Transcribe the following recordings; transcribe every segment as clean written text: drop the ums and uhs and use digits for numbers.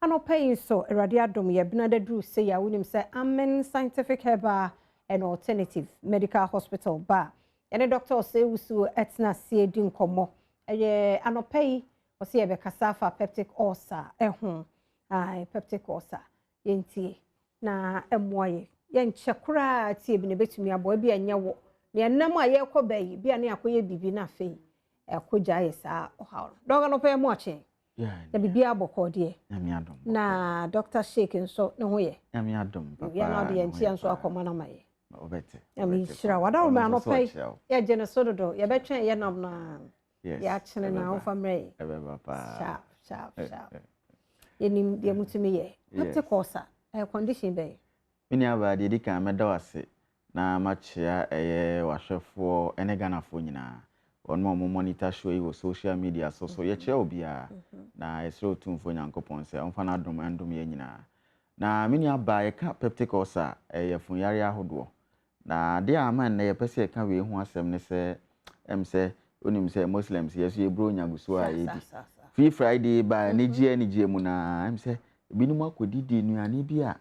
Anɔpa yi nso, Awurade adom yɛ benada duru sei a, wonim sɛ Amen Scientific Herbal and Alternative Medical Hospital ba. Yɛne Dr. Osei Wusu ɛtena ase di nkɔmmɔ. Ɛyɛ anɔpa yi, ɔsɛ yɛbɛkasa afa peptic ulcer ɛho. Aye, peptic ulcer. Yɛntie na ɛmmoa yɛ. Yɛnkyɛ koraa tie bi na ebɛtumi aboa bi a ɛnyɛ wo. Na ɛnam a yɛrekɔ bɛyi, bi a ne akɔyɛ biribi na afei ɛkɔgya yɛ saa ɔhaw no. Dɔkta, anɔpa yi mu akye. Na biribiara bɔkɔɔ deɛ? Nyame adom. Na Dr. Sheikh nso ne ho yɛ? Nyame adom papa. Yɛn na ɔde yɛn nkyia nso akɔma no ama yɛ. Ɔbɛte. Nyame nhyira wo. Ɔdawoma anɔpa yi yɛgye ne so dodo. Yɛbɛtwɛn yɛ nam na yɛakyene na wofa mmerɛ yi. Ɛbɛba paa. Sharp, sharp, sharp. Yɛnim deɛ mutumi yɛ. Peptic ulcer, ɛyɛ condition bɛn? Me nua baa, deɛ di kan, mɛda wo ase na makyea ɛyɛ wahwɛfoɔ ne Ghanafoɔ nyinaa. Wɔn a wɔn monitor show yi wɔ social media so, yɛkyerɛ obiara na yɛsrɛ Otumfoɔ Nyankopɔn sɛ ɔmfa n'adom ndom yɛn nyinaa. Na me nua baa, yɛka peptic ulcer, ɛyɛ funyareɛ ahodoɔ. Na adeɛ a ama nnɛ yɛpɛ sɛ yɛka wei ho asɛm ne sɛ sɛ wonim sɛ Muslims yɛ so yɛburo nyagu so a yɛdi. Free Friday ba anigyeɛ anigyeɛ mu na sɛ ebinom akɔdidi nnuane bi a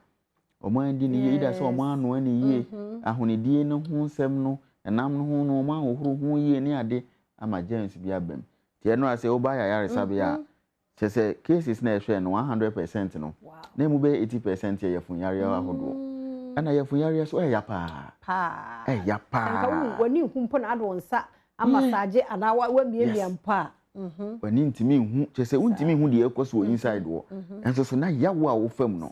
ɔmo andi ne yie, ida sɛ ɔmo anoa ne yie, ahonidie no ho nsɛm no, ɛnam no ho no, ɔmo ahohoro ho yie ne ade ama germs bi aba mu. Nti ɛno a sɛ woba yɛ ayaresabea a, kyerɛ sɛ cases na ɛhwɛ no 100% no, na emu bɛyɛ 80% yɛ yɛfunyareɛ ahodoɔ. Ɛna yɛfunyareɛ so ɛyɛ paa. Paa. Ɛyɛ paa. Nka wo w'ani nhu mpo na ade wo nsa amassage anaa wamiamia mpo a. W'ani ntumi nhu, kyerɛ sɛ wontumi nhu deɛ ɛkɔ so wɔ inside wɔ. Ɛnso so na yawo a wofa mu no,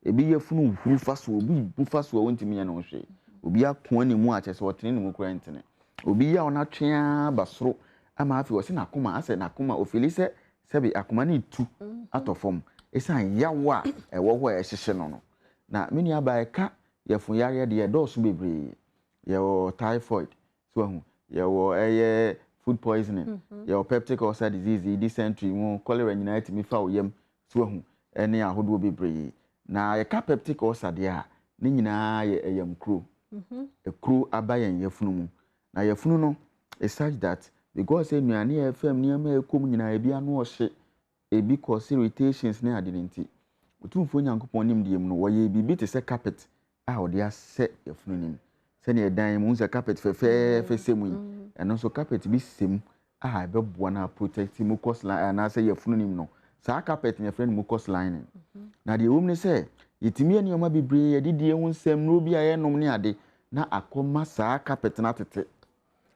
ebi yɛ funu huru fa so, obi bu fa so a wontumi nyɛ ne ho hwee. Obi akoa ne mu a kyerɛ sɛ ɔtene ne mu koraa ntene. Obi yaw n'atwea ba soro ama afei ɔsɛ n'akoma asɛ n'akoma ofeel sɛ sɛbi akoma no etu atɔ fam esan yawo a ɛwɔ hɔ a ɛhyehyɛ no. Na me nua baa, ɛka yɛfunyareɛ deɛ, ɛdɔɔso bebree. Yɛwɔ typhoid so ahu, yɛwɔ ɛyɛ food poisoning, yɛwɔ peptic ulcer disease, dysentery mu, cholera nyinaa tumi fa wo yam so ahu, ɛne ahodoɔ bebree. Na yɛka peptic ulcer deɛ a, ne nyinaa yɛ ɛyam kuro. Ekuro aba yɛn yafunu mu. Na yafunu no is such that because nnuane a ɛfam, nneɛma a ɛkɔ mu nyinaa, ebi ano ɔhye, ebi cause irritations ne ade ne nti, Otumfoɔ Nyankopɔn nim deɛ mu no, wɔyɛ biribi te sɛ carpet a wɔde asɛ yafunu nim. Sɛnea ɛdan mu sɛ carpet fɛfɛɛfɛ sɛ mu yi, ɛno nso carpet bi sɛ mu a ɛbɛboa na protect mucus line anaasɛ yafunu nim no. Saa carpet no yɛfrɛ no mucus lining. Na deɛ ɛwɔ mu ne sɛ yɛtumi yɛ nneɛma bebree, yɛdidie ho nsɛm, nnuro bi a yɛnom ne ade na akɔma saa carpet no atete.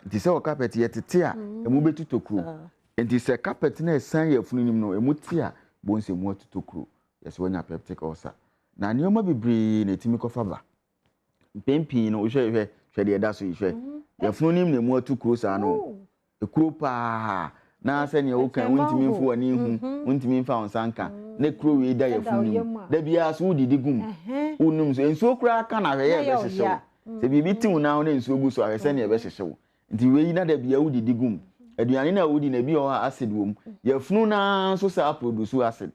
Nti sɛ wɔ carpet yɛtete a, emu bɛtu tokuro. Nti sɛ carpet no ɛsan yafunu nim no emu te a, bɔn sɛ emu atu tokuro, yɛsɛ wɔnya peptic ulcer. Na nneɛma bebree na ɛtumi kɔfa ba. Mpɛn pii no, wohwɛ, hwɛ, hwɛ deɛ ɛda so yi, hwɛ yafunu nim na emu atu kuro saa no, ekuro paa na sɛnea woka wontumi mfo w'ani hu, wontumi mfa wo nsa nka ne kuro wei da yafunu nim. Da biara so wodidi gum, wonum so nsuo koraa ka na ahwɛ yɛ ɛbɛhyehyɛ wo. Sɛ biribi te wo nan na nsuo gu so, ahwɛ sɛnea ɛbɛhyehyɛ wo. Nti wei na da biara wodidi gum, aduane na wodi na ebi wɔ hɔ a acid wɔ mu. Yafunu naa nso saa produce acid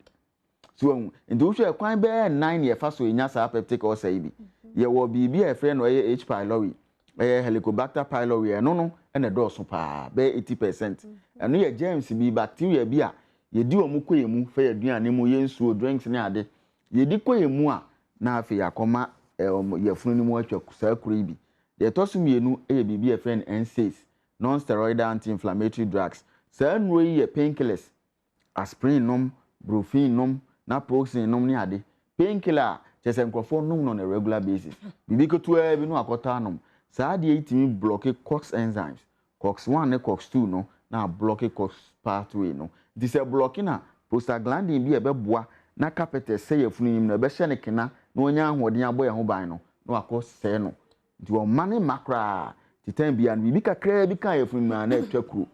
so ahu. Nti wohwɛ kwan bɛyɛ nnan na yɛfa so enya saa peptic ulcer yi bi. Yɛwɔ biribi a yɛfrɛ no ɛyɛ H pylori, ɛyɛ Helicobacter pylori. Ɛno no ɛna ɛdɔɔso paa, bɛyɛ 80%. Ɛno yɛ germs bi, bacteria bi a yɛdi wɔn kɔ yɛn mu fɛ yɛ aduane mu, yɛ nsuo, drinks ne ade. Yɛdi kɔ yɛn mu a, na afei akɔma ɛɛ yɛfunu no mu atwa saa kuro yi bi. Deɛ ɛtɔ so mmienu yɛ biribi a yɛfrɛ no NSAIDs, non-steroidal anti-inflammatory drugs. Saa nnuro yi yɛ painkillers, aspirin nom, brufen nom, naproxen nom ne ade. Painkiller a kyerɛ sɛ nkurɔfoɔ nom no on a regular basis, biribi ketewa bi no akɔtɔ anom. Saa adeɛ yi tumi block COX enzymes, COX 1 ne COX 2 no, na ablock COX pathway no. Nti sɛ block na prostaglandin bi a ɛbɛboa na carpet sɛ yɛfunu yi mu no ɛbɛhyɛ ne kena na wɔnya ahoɔden abɔ yɛn ho ban no na wakɔ sɛɛ no. Nti ɔma ne mma koraa titan bia no, biribi kakraa bi ka yɛfunu mu a na atwa kuro.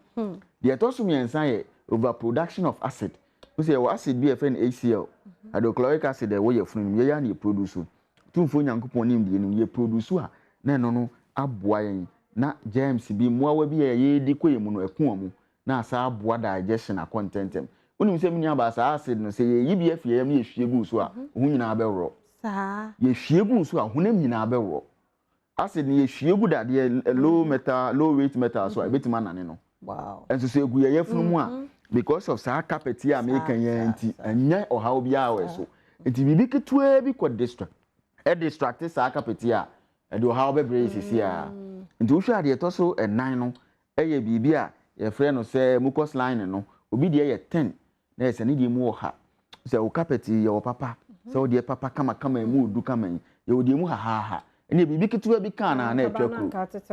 Deɛ ɛtɔ so mmiɛnsa yɛ overproduction of acid. Wosɛ yɛwɔ acid bi a yɛfrɛ no HCl, hydrochloric acid, a ɛwɔ yɛfunu no mu. Yɛyɛ a na yɛproduce. Tumfoɔ Nyankopɔn nim deɛ no yɛ produce a, na ɛno no aboa yɛn na germs bi, mmoawa bi a yɛredi kɔ yɛn mu no, ɛko wɔn mu na asa aboa digestion akɔ ntɛntɛm. Wonim sɛ me nua baa, saa acid no, sɛ yɛyi bi afi yɛn mu, yɛhwie gu so a, ho nyinaa bɛworɔ. Yɛhwie gu so a, honam nyinaa bɛworɔ. Acid no yɛhwie gu dadeɛ, low metal, low weight metal so a, ebɛtumi anane no. Ɛnso so egu yɛn yafunu mu a. Because of saa carpet yi a meka yi ara nti, ɛnyɛ ɔhaw biara wɔ so. Nti biribi ketewaa bi kɔ distract, ɛdistract saa carpet yi a, ɛde ɔhaw bɛbrɛ yɛ sisi a. Nti wohwɛ a deɛ ɛtɔ so ɛnan no ɛyɛ biribi a yɛfrɛ no sɛ mucus lining no. Obi deɛ yɛ thin, na yɛ sɛ ne deɛ mu wɔ ha. Sɛ wo carpet yi yɛwɔ papa, sɛ wo deɛ papa kamakama emu odu kama yi, yɛwɔ deɛ mu hahaha. Ɛnna biribi ketewa bi kaa na na ɛtwa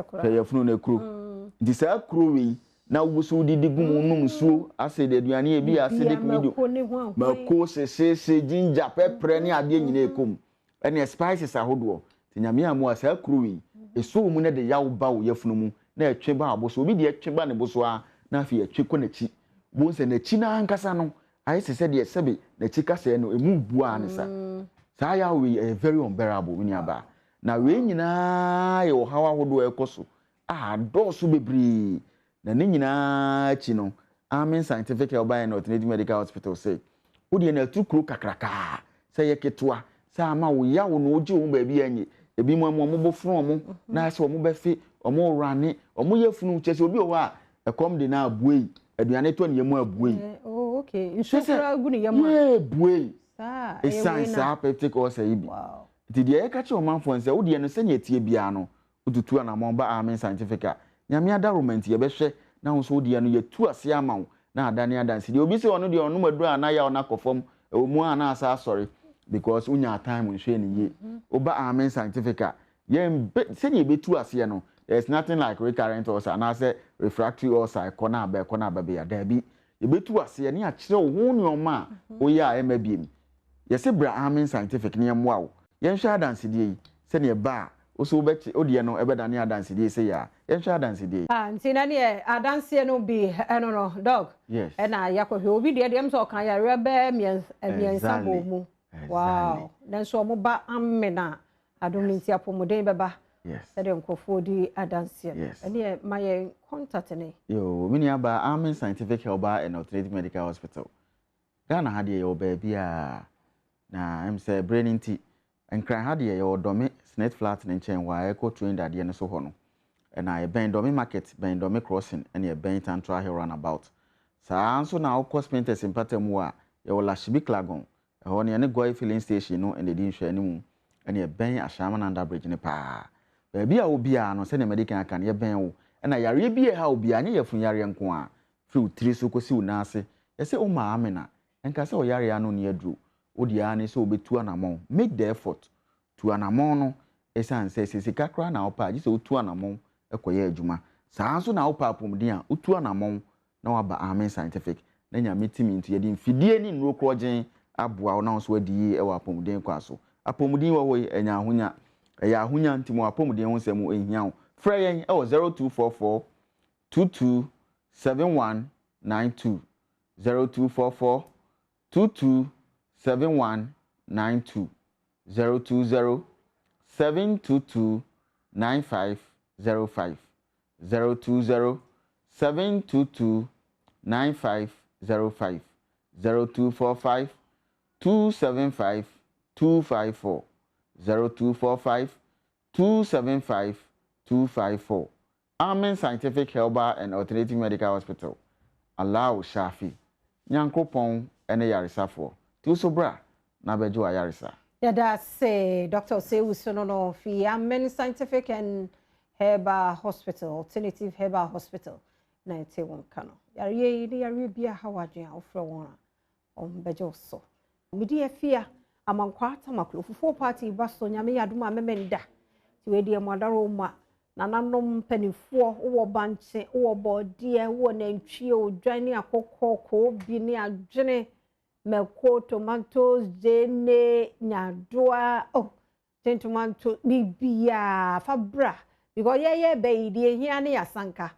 kuro. Hwɛ yɛfunu no kuro. Nti saa kuro wei na wo so wodidi gu mu, nom nsuo, acid aduane ebi yɛ acidic medium, mako, sesese, ginger, pɛprɛ ne adeɛ nyinaa ɛkɔ mu. Ɛne spices ahodoɔ. Nti Nyame amoa saa kuro wei, ɛsɔ wo mu na ɛde yaw ba wo yafunu mu na ɛtwe ba wo bo so. Obi deɛ ɛtwe ba ne bo so ara na afei ɛtwe kɔ n'akyi. Wobɛhu sɛ n'akyi no ankasa no ayɛ te sɛ deɛ sɛbe n'akyi kasɛɛ no ɛmu rebu ara ne sa. Saa yaw wei ɛyɛ very unbearable me nuabaa. Na wei nyinaa yɛ ɔhaw ahodoɔ a ɛkɔ so a adɔɔso bebree. Na ne nyinaa akyi no, Amen Scientific Herbal and Alternative Medical Hospital se, wo deɛ no atu kuro kakrakaa, sɛ ɛyɛ ketewa, sɛ ama wo yaw no wogye wo ho baabi a ɛnyɛ. Ebinom ama wɔn bo fono wɔn, na ayɛ sɛ wɔbɛfe, wɔrane, wɔn yafunu, kyerɛ sɛ obi wɔ hɔ a, ɛkɔm de no a, buei, aduane tɔ ne yam a, buei. Oh, okay. Nsuo koraa gu ne yam a. Yeah, buei. Saa, ɛyɛ wei na. Ɛsiane saa peptic ulcer yi bi. Wow. Nti deɛ yɛka kyerɛ ɔmanfoɔ ne sɛ, wo deɛ no sɛnea ɛteɛ biara no, Wotutu anamɔn ba Amen Scientific a, Nyame adaworoma nti yɛbɛhwɛ na wo nso wo deɛ no yɛatu aseɛ ama wo na adane adansedie. Obi se ɔno deɛ ɔnom aduro a na yaw no akɔ fam, ɛwɔ mu a na asa asɔre because wonyaa time nhwɛɛ no yie. Woba Amen Scientific a, yɛn bɛ sɛdeɛ yɛbɛtu aseɛ no, there is nothing like recurrent ulcer anaasɛ refractory ulcer ɛkɔ na aba ɛkɔ na aba bia, daabi. Yɛbɛtu aseɛ ne yɛakyerɛ wo ho nnoɔma a woyɛ a ɛmma biem. Yɛse bra Amen Scientific na yɛmmoa wo. Yɛnhwɛ adansedie yi, sɛdeɛ ɛba a, wo nso wobɛkye, wo deɛ no ɛbɛdane adansedie sei a. Yɛnhwɛ adansedie yi. Ah nti na neɛ adanseɛ no bi ɛno no dog. Yes. Ɛna yɛakɔhwɛ obi deɛ deɛ m sɛ ɔka yareɛ bɛɛ mmiɛnsa bɔ mu. Wow. Nanso ɔmo ba Amen a adom no nti apɔmuden bɛba. Yes. Sɛdeɛ nkurɔfoɔ di adanseɛ no. Yes. Ɛneɛ ma yɛn contact ne. Yoo, me nua baa Amen Scientific Herbal and Alternative Medical Hospital. Ghana ha deɛ yɛwɔ baabiara, na ɛm sɛ berɛ no nti, Nkran ha deɛ yɛwɔ Dɔme Snit Flat no nkyɛn hɔ a ɛrekɔ train dadeɛ no so hɔ no, ɛna yɛbɛn Dɔme Market, bɛn Dɔme Crossing, ɛna yɛbɛn Tantra Hill Runabout. Saa ara nso na wokɔ Spintex mpatamu hɔ a, yɛwɔ Lashibi Klagon, ɛhɔ no yɛne Goil Filling Station no na ɛdi nhwɛanimu, ɛna yɛbɛn Ashaiman Under Bridge no paa. Baabi a wɔ biara no, sɛdeɛ madi kan aka no, yɛbɛn wo, ɛna yareɛ bi a ɛha wo biara, ɛnyɛ yafunu yareɛ nko ara, Firi wo tiri so kɔsi wo nan ase. Yɛse wo maame na, ɛnka sɛ ɔyareɛ ano nni aduro. Wo deɛ ara ne sɛ wobɛtu anamɔn. Make the effort. Tu anamɔn no, ɛsiane sɛ, sɛ sika koraa na wopɛ a, gye sɛ wotu anamɔn kɔyɛ adwuma. Saa ara nso na wopɛ apɔmuden a, wotu anamɔn na woaba Amen Scientific. Na Nyame tumi nti, yɛde mfidie ne nnuro korɔgyenn aboa wo na wo nso woadi yie wɔ apɔmuden kwan so. Apɔmuden wɔ hɔ yi, ɛnyɛ ahonya. Ɛyɛ ahonya nti ma w'apɔmuden ho nsɛm nhia wo. Frɛ yɛn wɔ 0244 22 71 92 0244 22 71 92 020 722 9505 020 722 9505 0245 275 254 0245 275 254 Amen Scientific Herbal and Alternative Medical Hospital, Alao Shafi, Nyankoropɔn ne yaresafoɔ, nti wo so bra na bɛgye w'ayaresa. Yɛda ase Doctor Osei Wusu no no fi Amen Scientific and Herbal Hospital, Alternative Herbal Hospital na ɛte wɔn ka no. Yareɛ yi ne yareɛ bi a ha w'adwene a wofrɛ wɔn a Wɔbɛgye wo so. Mede afia amankwaa tamaklo fufuo party ba so nyame yɛ adom a mɛmɛ nda nti wei deɛ mo adaro ma nananom mpanimfoɔ wowɔ bankye wowɔ bɔɔdeɛ wowɔ nantwie odwan ne akokɔ koobi ne adwene mako tomatoes gyeene nyadoa oh Gye ntoma nto biribiara fa bra because yɛyɛ bɛ yi deɛ ehia ne yɛasanka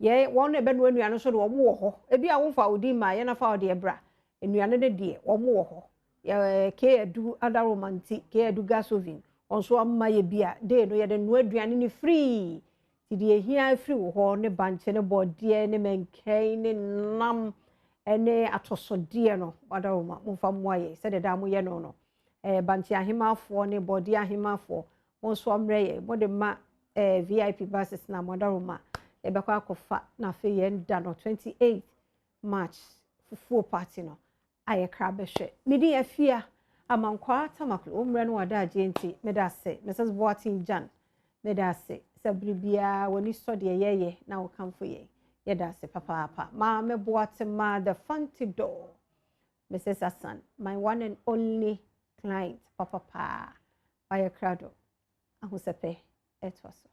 yɛ wɔn na ɛbɛnoa nnuane nso de wɔn wɔ hɔ ebi a womfa wo din ma yɛn afa wo deɛ bra nnuane no deɛ wɔn wɔ hɔ yɛ K-Edu adaroma nti K-Edu gas oven wɔn nso ama yɛ bi a day no yɛde noa aduane no free ti deɛ ehia firi wɔ hɔ ne bankye ne bɔdeɛ ne mɛnkɛn ne nam ne atɔsodeɛ no adaroma momfa mmoa yɛ sɛdeɛ daa moyɛ no no eh, Bankye ahemafoɔ ne Bɔdeɛ ahemafoɔ, mo nso mmerɛ yɛn, mode ma eh, VIP buses na mo adaroma, yɛbɛkɔ akɔfa na afei yɛn da no 28 March. Fufuo party no ayɛ kra bɛhwɛ. Me din Afia Amankwaa Tamaklo. Wo mmerɛ no w'adagyeɛ nti meda ase. Mrs. Boateng Jan, meda ase sɛ bere biara w'ani sɔ deɛ yɛyɛ na wokamfo yɛn. Yɛda ase papaapa. Maame Boatema the Fanti Door. Mrs. Hassan, my one and only client papapaa. Wayɛ krado. Ahosɛpɛ ɛtoa so.